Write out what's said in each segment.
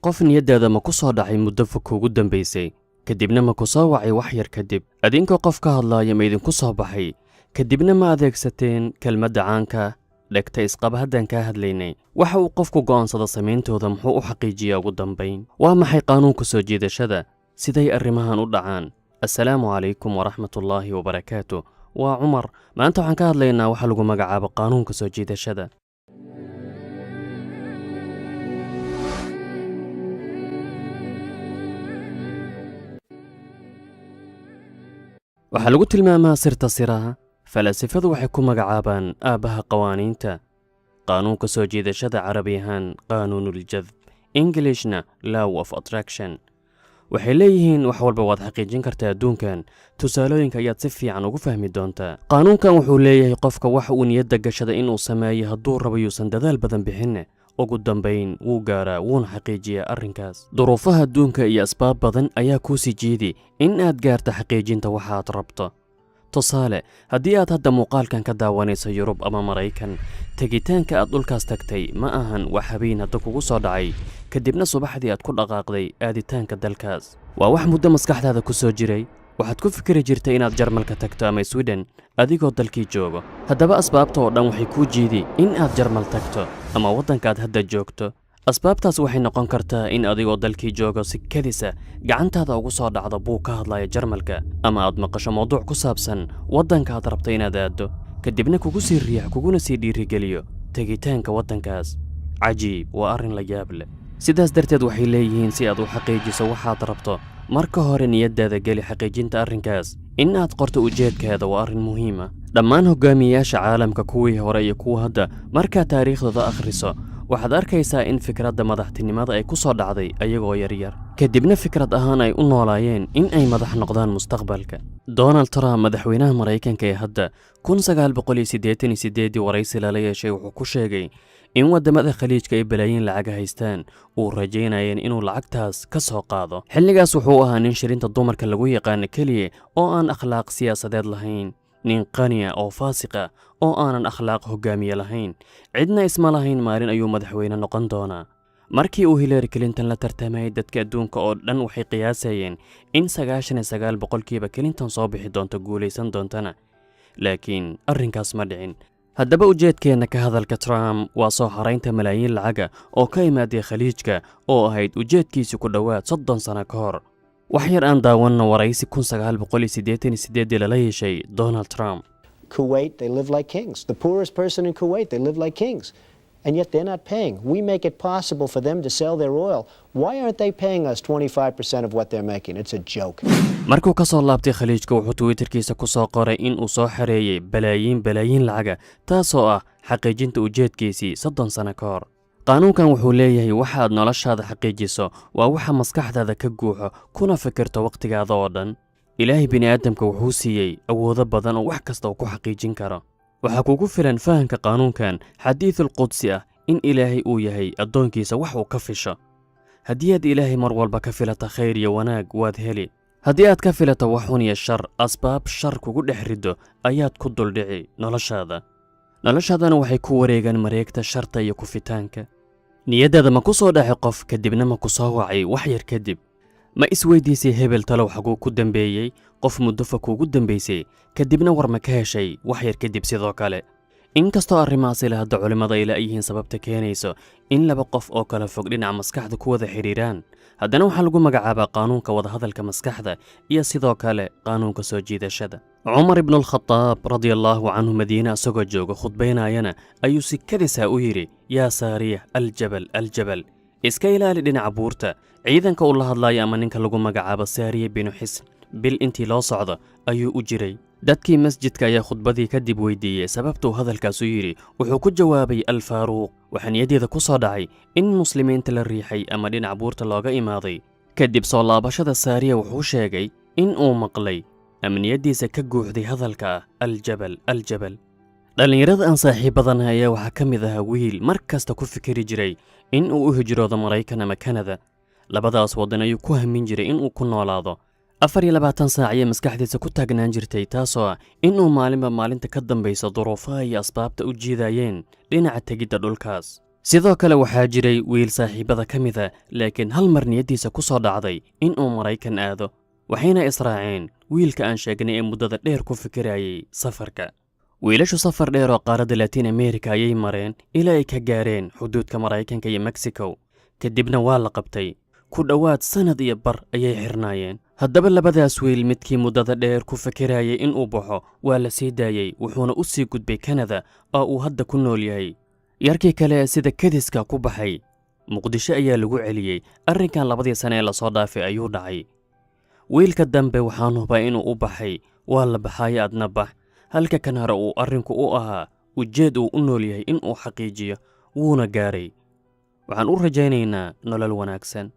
Qof niyaddaada ma ku soo dhacay muddo fog kuugu dambaysay, kadibna ma ku soo wacay wax yar kadib? Adinkoo qof ka hadlaaya ma idinku soo baxay, kadibna ma adeegsateen kelmadda caanka dhegta isqaba haddaan kaa hadlaynay? Waxa uu qofku go'aansado samayntooda muxuu u xaqiijiyaa ugu dambayn? Waa maxay qaanuunka soo jiidashada? Siday arrimahan u dhacaan? Assalaamu calaykum waraxmatullaahi wabarakaatu. Waa Cumar. Maanta waxaan ka hadlaynaa waxa lagu magacaabo qaanuunka soo jiidashada. Waxaa lagu tilmaamaa sirta siraha. Falaasifadu waxay ku magacaabaan aabbaha qawaaniinta. Qaanuunka soo jiidashada, carabi ahaan qaanuunuljadb, Englishna law of attraction. Waxay leeyihiin wax walba waad xaqiijin kartaa adduunkan. Tusaalooyinka ayaad si fiican ugu fahmi doontaa. Qaanuunkan wuxuu leeyahay qofka wax uu niyadda gashada inuu sameeyo, hadduu rabo yuusan dadaal badan bixinne, ugu dambayn wuu gaaraa, wuuna xaqiijiyaa arrinkaas. Duruufaha adduunka iyo asbaab badan ayaa kuu sii jiidi in aad gaarto xaqiijinta waxaad rabto. Tusaale, haddii aad hadda muuqaalkan ka daawanayso Yurub ama Maraykan, tegitaanka aad dhulkaas tagtay ma ahan wax habeen hadda kugu soo dhacay, kadibna subaxdii aad ku dhaqaaqday aaditaanka dalkaas. Waa wax muddo maskaxdaada ku soo jiray. Waxaad ku fikri jirtay inaad Jarmalka tagto ama Swiden adigoo dalkii joogo. Haddaba asbaabta oo dhan waxay kuu jiidi in aad Jarmal tagto ama waddankaad hadda joogto. Asbaabtaas waxay noqon kartaa in adigoo dalkii joogo si kedisa gacantaada ugu soo dhacdo buug ka hadlaya Jarmalka, ama aad maqasho mawduuc ku saabsan waddanka aad rabta inaad aaddo, kadibna kugu sii riix, kuguna sii dhiirigeliyo tegitaanka waddankaas. Cajiib, waa arrin la yaab leh. Sidaas darteed waxay leeyihiin, si aad u xaqiijiso waxaad rabto, marka hore niyaddaada geli xaqiijinta arrinkaas. In aad qorto ujeedkaada waa arrin muhiima. Dhammaan hogaamiyeyaasha caalamka, kuwii hore iyo kuwa hadda, markaad taariikhdooda akhriso, waxaad arkaysaa in fikradda madaxtinimada ay ku soo dhacday ayagoo yaryar, kadibna fikrad ahaan ay u noolaayeen in ay madax noqdaan mustaqbalka. Donald Trump, madaxweynaha Maraykanka ee hadda, 1988-dii waraysi lala yeeshay wuxuu ku sheegay in waddamada Khaliijka ay balaayiin lacaga haystaan, uu rajaynayeen inuu lacagtaas ka soo qaado. Xilligaas wuxuu ahaa nin shirinta dumarka lagu yaqaano keliya oo aan akhlaaq siyaasadeed lahayn, nin qaniya oo faasiqa oo aanan akhlaaq hogaamiye lahayn. Cidna isma lahayn maalin ayuu madaxweyne noqon doonaa. Markii uu Hillary Clinton la tartamayay, dadka adduunka oo dhan waxay qiyaasayeen in 99% Clinton soo bixi doonto, guulaysan doontana, laakiin arrinkaas ma dhicin. Haddaba ujeedkeenna ka hadalka Trump waa soo xaraynta malaayiin lacaga oo ka imaaday Khaliijka, oo ahayd ujeedkiisi ku dhowaad 30 sano ka hor. Wax yar aan daawanno waraysi 1988-dii lala yeeshay Donald Trump. Kuwait, they live like kings. The poorest person in Kuwait, they live like kings. And yet they're not paying. We make it possible for them to sell their oil. Why aren't they paying us 25% of what they're making? It's a joke. Markuu ka soo laabtay Khaliijka, wuxuu Twitterkiisa ku soo qoray in uu soo xareeyey balaayiin balaayiin lacaga, taasoo ah xaqiijinta ujeedkiisii 30 sano ka hor. Qaanuunkan wuxuu leeyahay waxaad noloshaada xaqiijiso waa waxa maskaxdaada ka guuxo kuna fikirto wakhtigaada oo dhan. Ilaahay bini'aadamka wuxuu siiyey awoodo badan oo wax kasta uu ku xaqiijin karo. Waxaa kugu filan fahamka qaanuunkan xadiidul qudsi ah in Ilaahay uu yahay addoonkiisa wax uu ka fisho. Haddii aad Ilaahay mar walba ka filata khayr iyo wanaag, waad heli. Haddii aad ka filato wax xun iyo shar, asbaab shar kugu dhex riddo ayaad ku duldhici noloshaada. Noloshaadana waxay ku wareegaan mareegta sharta iyo kufitaanka. Niyaddaada ma ku soo dhacay qof, kadibna ma ku soo wacay wax yar kadib? Ma isweydiisay hebel talow xaguu ku dambeeyey? Qof muddo fog kuugu dambaysay, kadibna war ma ka heshay wax yar kadib? Sidoo kale, inkastoo arrimahaasi la hadda culimmada ay la'yihiin sababta keenayso in laba qof oo kala fog dhinaca maskaxda ku wada xidhiiraan, haddana waxaa lagu magacaabaa qaanuunka wadahadalka maskaxda iyo sidoo kale qaanuunka soo jiidashada. Cumar ibnualkhadaab radiallaahu canhu, Madiine isagoo jooga khudbaynayana, ayuu si kadisaa u yidhi: "Yaa Saariya, aljabal, aljabal, iska ilaali dhinaca buurta." Ciidanka uu la hadlayo ama ninka lagu magacaabo Saariya binu Xisn, bil intii loo socdo ayuu u jiray. Dadkii masjidka ayaa khudbadii kadib weydiiyey sababtuu hadalkaas u yidhi. Wuxuu ku jawaabay: "Alfaaruuq, waxaa niyaddeeda ku soo dhacay in muslimiinta la riixay ama dhinaca buurta looga imaaday." Kadib soo laabashada Saariya, wuxuu sheegay in uu maqlay amniyaddiisa ka guuxday hadalka ah "aljabal, aljabal". Dhallinyarada aan saaxiibadanahay ayaa waxaa ka mid ahaa wiil mar kasta ku fikiri jiray in uu u hijroodo Maraykan ama Kanada. Labadaas waddan ayuu ku hamin jiray in uu ku noolaado. 24 saac ayay maskaxdiisa ku taagnaan jirtay, taasoo ah inuu maalinba maalinta ka dambaysa duruufaha iyo asbaabta u jiidayeen dhinaca tegidda dhulkaas. Sidoo kale waxaa jiray wiil saaxiibada ka mid a, laakiin hal mar niyaddiisa ku soo dhacday in uu Maraykan aado. Waxayna israaceen wiilka aan sheegnay ee muddada dheer ku fikirayay safarka. Wiilashu safar dheer oo qaaradda Latiin Amerika ayay mareen ilaa ay ka gaareen xuduudka Maraykanka iyo Mexico. Kadibna waa la qabtay. Ku dhowaad sannad iyo bar ayay xirnaayeen. Haddaba labadaas wiil, midkii muddada dheer ku fikirayay inuu baxo waa la sii daayey, wuxuuna u sii gudbay Kanada oo uu hadda ku nool yahay. Yarkii kale ee sida kediska ku baxay, Muqdisho ayaa lagu celiyey. Arrinkan 2dii sane ee lasoo dhaafay ayuu dhacay. Wiilka dambe waxaan hubaa inuu u baxay "waa la baxaayo, adna bax", halka kan hore uu arrinku u ahaa ujeed uu u nool yahay inuu xaqiijiyo, wuuna gaaray. Waxaan u rajaynaynaa nolol wanaagsan.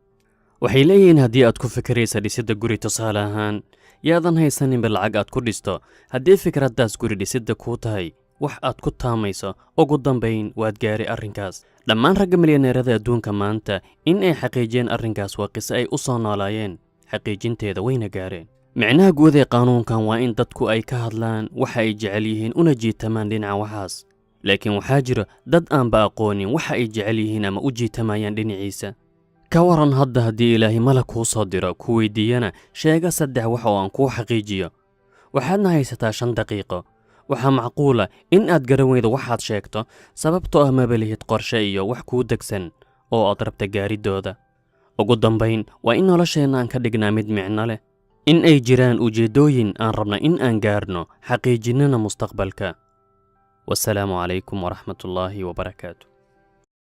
Waxay leeyihiin, haddii aad ku fikiraysa dhisidda guri, tusaale ahaan, yaadan haysaninba lacag aad ku dhisto, haddii fikraddaas guri dhisidda kuu tahay wax aad ku taamayso, ugu dambayn waad gaaray arrinkaas. Dhammaan ragga milyaneerada adduunka maanta in ay xaqiijiyeen arrinkaas waa qiso ay u soo noolaayeen xaqiijinteeda, wayna gaareen. Micnaha guud ee qaanuunkan waa in dadku ay ka hadlaan waxa ay jecel yihiin una jiitamaan dhinaca waxaas. Laakiin waxaa jira dad aanba aqoonin waxa ay jecel yihiin ama u jiitamayaan dhinaciisa. Ka waran hadda haddii Ilaahay malag kuu soo diro, ku weydiiyana: "Sheega saddex wax oo aan kuu xaqiijiyo"? Waxaadna haysataa 5 daqiiqo. Waxaa macquula in aad garan weydo waxaad sheegto, sababtoo ah maba lihid qorshe iyo wax kuu degsan oo aad rabta gaaridooda. Ugu dambayn, waa in nolosheenna aan ka dhignaa mid micno leh, in ay jiraan ujeeddooyin aan rabna in aan gaarno, xaqiijinnana mustaqbalka. Wasalaamu calaykum waraxmatullaahi wabarakaatu.